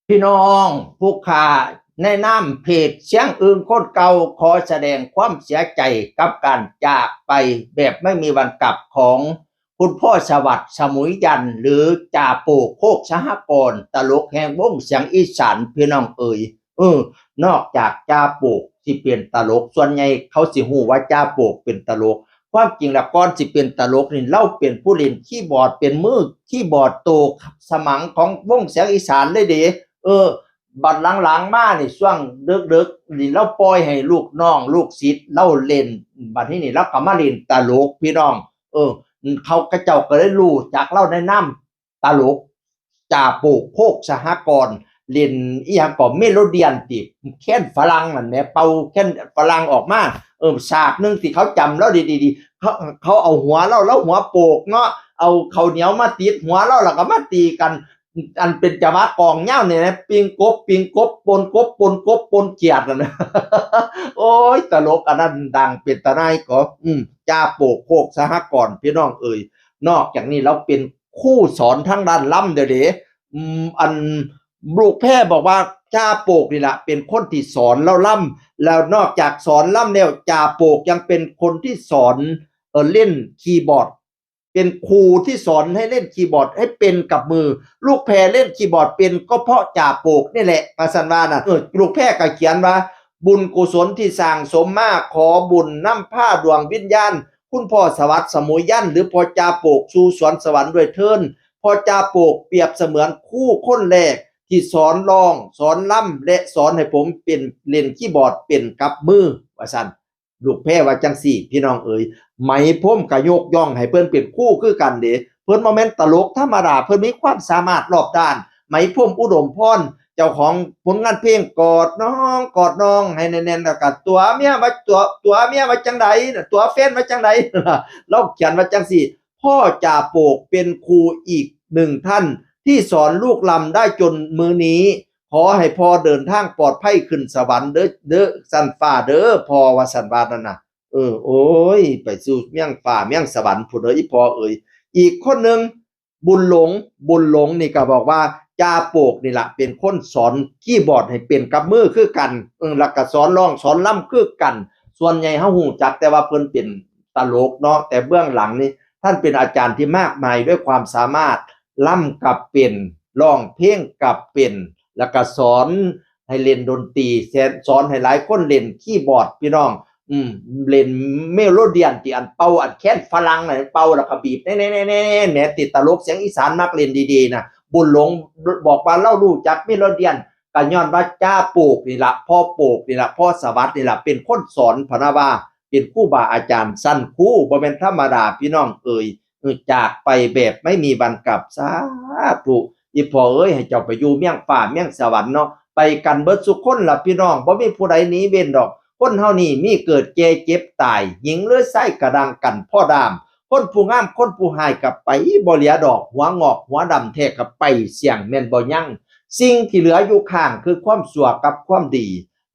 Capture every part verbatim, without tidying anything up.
พี่น้องผู้ข้า ในนามเพจเสียงอึ่งคนเก่า ขอแสดงความเสียใจกับการจากไปแบบไม่มีวันกลับของคุณพ่อสวัสดิ์สมุยยันต์ หรือจ่าโปก โคกสหกรณ์ ตลกแห่งวงเสียงอีสาน พี่น้องเอ๋ย เออ นอกจากจ่าโปกสิเป็นตลก ส่วนใหญ่เขาสิฮู้ว่าจ่าโปกเป็นตลก ความจริงแล้วก่อนสิเป็นตลกนี่ ลาวเป็นผู้เล่นคีย์บอร์ด เป็นมือคีย์บอร์ดโตสมังของวงเสียงอีสานเลยเด้ เออ บัดหลังๆมานี่ ช่วงเดิกๆนี่ ลาวปล่อยให้ลูกน้องลูกศิษย์ลาวเล่น บัดนี้นี่ลาวก็มาเล่นตลก พี่น้อง เออ เขากระเจ้าก็เลยรู้จักลาวในนามตลก จ่าโปก โคกสหกรณ์ เล่นอีหยังก็เมโลเดียนติ แคนฝรั่งนั่นแหละ เป่าแคนฝรั่งออกมา เออ ฉากหนึ่งที่เขาจำลาวดีๆ เขา เขาเอาหัวลาว ลาวหัวโปกเนาะ เอาข้าวเหนียวมาติดหัวลาว แล้วก็มาตีกัน อันเป็นจังหวะกลองยาวนี่นะ ปิงกบ ปิงกบ ปนกบ ปนกบ ปนเขียดนั่นนะ โอ้ย ตลกอันนั้นดังเป็นตาหน่ายก็ อืม จ่าโปก โคกสหกรณ์ พี่น้องเอ๋ย นอกจากนี้ลาวเป็นครูสอนทางด้านลำเด้อเด้ อืม อันลูกแพรบอกว่าจ่าโปกนี่แหละเป็นคนที่สอนลาวลำ แล้วนอกจากสอนลำแล้ว จ่าโปกยังเป็นคนที่สอน เอ่อ เล่นคีย์บอร์ด เป็นครูที่สอนให้เล่นคีย์บอร์ดให้เป็นกับมือ ลูกแพรเล่นคีย์บอร์ดเป็นก็เพราะจ่าโปกนี่แหละ ว่าซั่นว่าน่ะ เออ ลูกแพรก็เขียนว่า บุญกุศลที่สั่งสมมา ขอบุญนำพาดวงวิญญาณ คุณพ่อสวัสดิ์สมุยยันต์ หรือพ่อจ่าโปก สู่สวงสวรรค์ด้วยเทอญ พ่อจ่าโปกเปรียบเสมือนครูคนแรกที่สอนร้อง สอนลำ และสอนให้ผมเป็นเล่นคีย์บอร์ดเป็นกับมือ ว่าซั่น ลูกแพรว่าจั่งซี้ พี่น้องเอ๋ย ไหมพรมก็ยกย่องให้เพิ่นเป็นครูคือกันเด้ เพิ่นบ่แม่นตลกธรรมดา เพิ่นมีความสามารถรอบด้าน ไหมพรมอุดมพร เจ้าของผลงานเพลงกอดน้อง กอดน้องให้แน่นๆ แล้วก็ตัวเมียว่า ตัว ตัวเมียว่าจั่งใด ตัวแฟนว่าจั่งใด ลาวเขียนว่าจั่งซี้ พ่อจ่าโปกเป็นครูอีกหนึ่งท่านที่สอนลูกลำได้จนมื้อนี้ ขอให้พ่อเดินทางปลอดภัยขึ้นสวรรค์เด้อ เด้อ ชั้นฟ้าเด้อพ่อ ว่าซั่นว่านั่นน่ะ เออ โอ้ย ไปสู่เมืองฟ้าเมืองสวรรค์พุ้นเด้ออีพ่อเอ๋ย อีกคนหนึ่ง บุญหลง บุญหลงนี่ก็บอกว่าจ่าโปกนี่ล่ะเป็นคนสอนคีย์บอร์ดให้เป็นกับมือคือกัน เออ แล้วก็สอนร้องสอนลำคือกัน ส่วนใหญ่เฮาฮู้จักแต่ว่าเพิ่นเป็นตลกเนาะ แต่เบื้องหลังนี่ท่านเป็นอาจารย์ที่มากมายด้วยความสามารถ ลำก็เป็น ร้องเพลงก็เป็น แล้วก็สอนให้เล่นดนตรี แสน สอนให้หลายคนเล่นคีย์บอร์ด พี่น้อง อืม เล่นเมโลเดียนที่อันเป่าอันแคนฝรั่งน่ะ เป่าแล้วก็บีบ แหน่ๆๆๆ แหม ติดตลกเสียงอีสานมักเล่นดีๆ นะ บุญหลงบอกว่าลาวรู้จักเมโลเดียน ก็ย้อนว่าจ่าโปกนี่ล่ะ พ่อโปกนี่ล่ะ พ่อสวัสดิ์นี่ล่ะ เป็นคนสอน พะนะว่า เป็นครูบาอาจารย์ชั้นครู บ่แม่นธรรมดา พี่น้องเอ๋ย เออ จากไปแบบไม่มีวันกลับ สาธุ อีพ่อเอ๋ย ให้เจ้าไปอยู่เมืองฟ้าเมืองสวรรค์เนาะ ไปกันเบิดซุคนล่ะพี่น้อง บ่มีผู้ใดหนีเว้นดอก คนเฮานี่มีเกิดแก่เจ็บตาย หญิงหรือชายกะดังกันพอดาม คนผู้งามคนผู้ฮ้ายกะไปบ่เหลือดอก หัวงอกหัวดำแท้กะไปเสี่ยงแม่นบ่ยัง สิ่งที่เหลืออยู่ข้างคือความชั่วกับความดี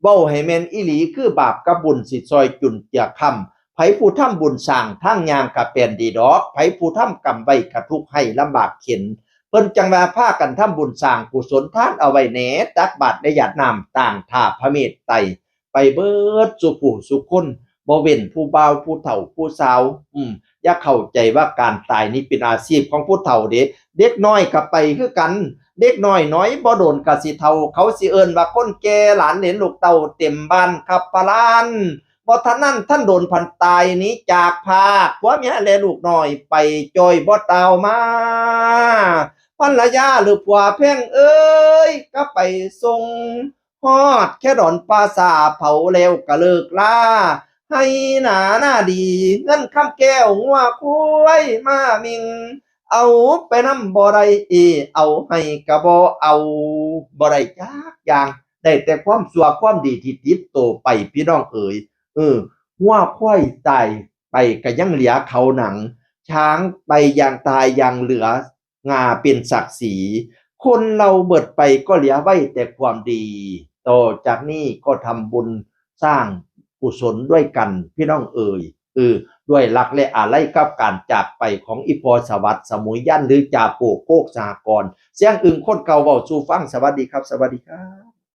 เว้าให้แม่นอีหลีคือบาปกับบุญสิซอยจุนเจือค้ำ ไผผู้ทำบุญสร้างทางย่างกะแปนดีดอก ไผผู้ทำกรรมไว้กะทุกข์ให้ลำบากเข็ญ เพิ่นจั่งว่าพากันทำบุญสร้างกุศลทานเอาไว้แหน่ ตักบาตรและหยาดน้ำต่างท่าพระเมตไตร ไปเบิดสู่ผู้สู่คน บ่เว้นผู้บ่าวผู้เฒ่าผู้สาว อืม อย่าเข้าใจว่าการตายนี่เป็นอาชีพของผู้เฒ่าเด้ เด็กน้อยกะไปคือกัน เด็กน้อยน้อยบ่โดนกะสิเฒ่า เขาสิเอิ้นว่าคนแก่ หลานเหลนลูกเต้าเต็มบ้านครับพะลาน บ่ทันนั้นทันโดนพันตายหนีจากพราก ผัวเมียและลูกน้อยไปจ้อยบ่ตาวมา ภรรยาหรือผัวแพงเอ๋ย กะไปส่ง ฮอดแค่ดอนป่าช้าเผาแล้วกะเลิกลา ไฮ่นานาดี เงินคำแก้วงัวควายม้ามิง เอาไปนำบ่ได้ เอ เอาให้กะบ่เอา บ่ได้จักอย่าง ได้แต่ความชั่วความดีที่ติดโตไป พี่น้องเอ๋ย เออ งัวควายตายไปกะยังเหลือเขาหนัง ช้างไปอย่างตายยังเหลืองาเป็นศักดิ์ศรี คนเราเบิดไปก็เหลือไว้แต่ความดี ต่อจากนี้ก็ทำบุญสร้างกุศลด้วยกัน พี่น้องเอ๋ย คือด้วยรักและอาลัยกับการจากไปของอีพ่อสวัสดิ์สมุยยันต์ หรือจ่าโป้โคกสหกรณ์ เสียงอึ่งคนเก่าเว้าสู่ฟัง สวัสดีครับ สวัสดีครับ